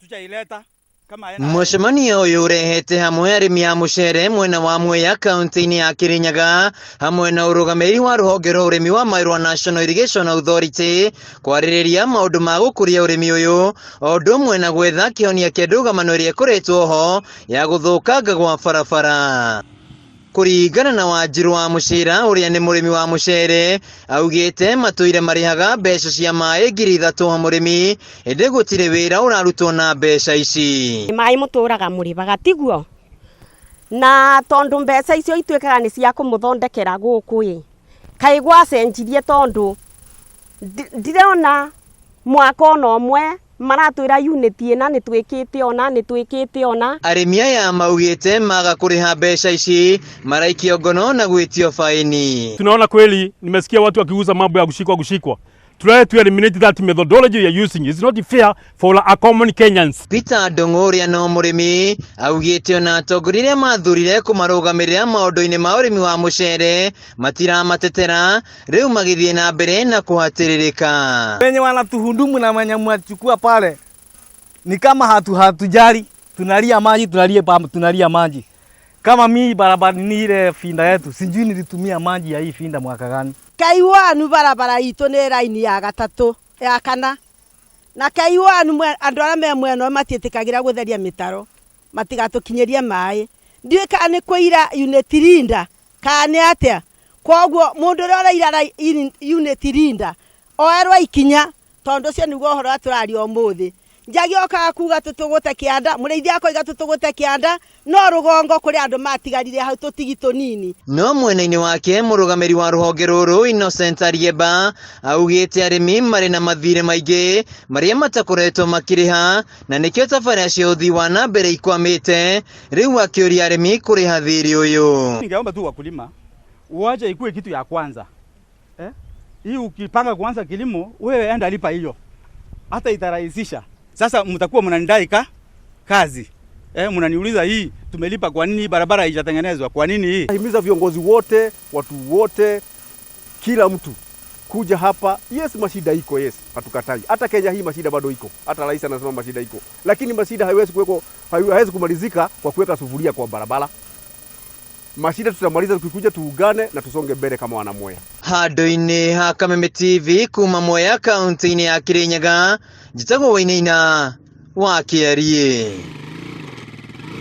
Hatujaileta kama aina. Mũcemanio ũyũ ũrehete hamwe arĩmi a mũcere mwena wa Mwea kaunti-inĩ ya Kirinyaga hamwe na ũrũgamĩrĩri wa rũhonge rwa ũrĩmi wa maĩ rwa National Irrigation Authority kwarĩrĩria maũndũ ma gũkũria ũrĩmi ũyũ o ũndũ ũmwe na gwetha kĩhonia kĩa ndũgamano ĩrĩa ĩkoretwo ho ya gũthũkanga gwa barabara. Kũringana na Wanjiru wa Mũcira ũrĩa nĩ mũrĩmi wa mũcere, augĩte matũire marĩhaga mbeca cia maĩ 3000 o mũrĩmi, ĩndĩ gũtirĩ wĩra ũrarutwo na mbeca ici. Maĩ mũtũraga mũrĩbaga tiguo? Na tondũ mbeca icio ituĩkaga nĩ cia kũmũthondekera gũkũ ĩ, kaĩ gwacenjirie tondũ ndirona mwaka ona ũmwe maratwĩra unit ĩna nĩ twĩkĩte ũna, nĩ twĩkĩte ũna. Arĩmi aya maugĩte maga kũrĩha mbeca ici maraikio ngono na gwĩtio faini. Tunaona kweli, nimesikia watu wakiuza mambo ya kushikwa kushikwa. Try to eliminate that methodology you are using. It's not fair for a common Kenyans. Peter Ndung'u ũrĩa no mũrĩmi augĩte ona atongoria arĩa mathurire kũmarũgamĩrĩra maũndũ-inĩ ma ũrĩmi wa mũcere matiramatetera rĩu magĩthiĩ na mbere na kũhatĩrĩrĩka. Wenye wanatuhudumu na wenye mwachukua pale ni kama hatujali, tunalia maji, tunalia tunalia maji. Kama mi barabara ni ile finda yetu, sijui nilitumia maji ya hii finda mwaka gani. K1 barabara itũ nĩ raini ya gatatũ ya kana na K1 andũ arĩa me mwena ũyũ matiĩtĩkagĩra gũtheria mĩtaro matigatũkinyĩrie maĩ. Ndiũĩ kana nĩ kũira unit leader kana nĩ atĩa. Koguo mũndũ ũrĩa ũraira unit leader oerwo ikinya tondũ ũcio nĩguo ũhoro ũrĩa tũraria ũmũthĩ. Njagi okaga kuga tũtũgũte kĩanda, mũrĩithi akoiga tũtũgũte kĩanda, no rũgongo kũrĩ andũ matigarire hau tũtigi tũnini. No mwena-inĩ wake mũrũgamĩri wa rũhonge rũrũ Innocent Ariemba augĩte arĩmi marĩ na mathirĩ maingĩ marĩa matakoretwo makĩrĩha na nĩkĩo tabarĩra cia ũthii wa na mbere ikwamĩte, rĩu akĩũria arĩmi kũrĩha thirĩ ũyũ. Ningeomba tu wakulima uache ikuwe kitu ya kwanza. Hii ukipanga kuanza kilimo wewe enda lipa hiyo. Hata itarahisisha. Sasa mtakuwa mnanidai kazi. Mnaniuliza hii tumelipa kwa nini, barabara haijatengenezwa kwa nini hii? Himiza viongozi wote, watu wote, kila mtu kuja hapa. Yes, mashida iko, yes, hatukatai. Hata Kenya hii mashida bado iko. Hata rais anasema mashida iko. Lakini mashida haiwezi kuweko, haiwezi kumalizika kwa kuweka sufuria kwa barabara. Mashida tutamaliza tukikuja tuungane na tusonge mbele kama wana Mwea. Handũ-inĩ ha Kameme TV kuma Mwea kaunti-inĩ ya Kirinyaga, njĩtagwo Wainaina wa Kĩariĩ.